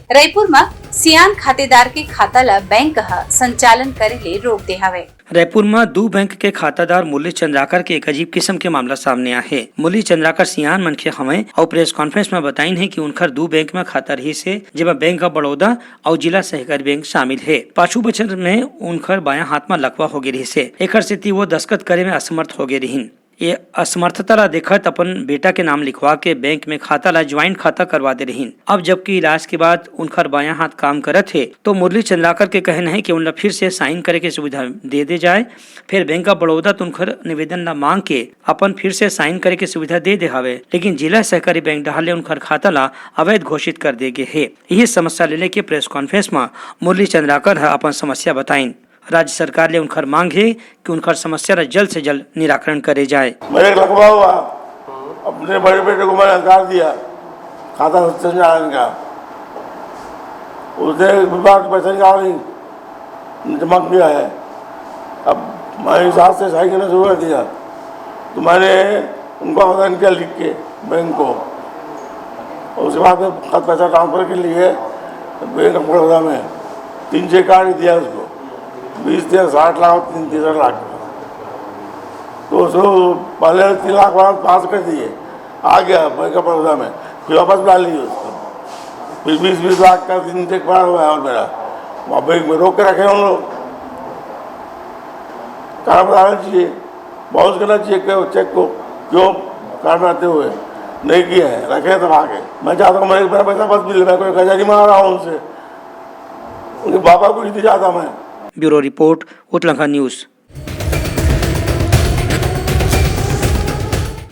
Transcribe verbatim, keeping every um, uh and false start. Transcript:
रईपुर म सियान खातेदार के खाता ल बैंक ह संचालन करे ले रोक दे हवय। रईपुर म दू बैंक के खातादार मुरली चंद्राकर के एक अजीब किस्म के मामला सामने आए हे। मुरली चंद्राकर सियान मनखे हवय अउ प्रेस कॉन्फ्रेंस म बताइन हे कि उनखर दू बैंक म खाता रहिस हे, जेमा बैंक ऑफ बड़ौदा अउ जिला सहकारी बैंक शामिल हे। पाछू बछर में उनखर बायां हाथ म लकवा होगे रहिस हे, एखर सेती वो दस्तखत करे में असमर्थ होगे रिहिन। ये असमर्थता ला देखत अपन बेटा के नाम लिखवा के बैंक में खाता ला ज्वाइंट खाता करवा दे रहिन। अब जबकि इलाज के बाद उनखर बायां हाथ काम करत हे, तो मुरली चंद्राकर के कहना हे कि उनला फिर से साइन करे के सुविधा दे दे जाए। फिर बैंक ऑफ बड़ौदा तो उनखर निवेदन ला मांग के अपन फिर से साइन करे के सुविधा दे दे हवे, लेकिन जिला सहकारी बैंक डहार ले उनखर खाता ला अवैध घोषित कर दे गे हे। यही समस्या ले लेके प्रेस कॉन्फ्रेंस म मुरली चंद्राकर ह अपन समस्या बताइन। राज्य सरकार ले उनखर मांग हे कि उनखर समस्या ला जल्द से जल्द निराकरण करे जाए। मेरे एक लकवा हुआ, अपने बड़े बेटे को मैंने हकार दिया, खाता संचालन का। उसने विभाग के पैसे निकाल ली, जमा किया है। अब मैंने हिसाब से सही करना शुरू कर दिया, तो मैंने उनको आवेदन किया लिख के बैंक को। उसके बाद में खत पैसा ट्रांसफर के लिए बैंक ऑफ बड़ौदा में तीन छः कार्ड दिया उसको, बीस दिया, साठ लाख, तीन तिरसठ लाख। तो उसको पहले तीन लाख वाला पास कर दिए, आ गया बैंक ऑफ बड़ौदा में, फिर वापस बुला लिए उसको। फिर बीस बीस लाख का तीन चेक पड़ा हुआ है और मेरा वहाँ बैंक में रोक के रखे हैं उन लोग। कारण बताना चाहिए, बाउंस करना चाहिए चेक को, क्यों कारण बनाते हुए नहीं किए हैं, रखे हैं दबा के। मैं चाहता हूँ मेरे मेरा पैसा बस मिले, मैं कोई कर्जा नहीं मांग रहा हूँ उनसे, उनके बाबा को नहीं चाहता मैं। ब्यूरो रिपोर्ट, उतलंखा न्यूज़।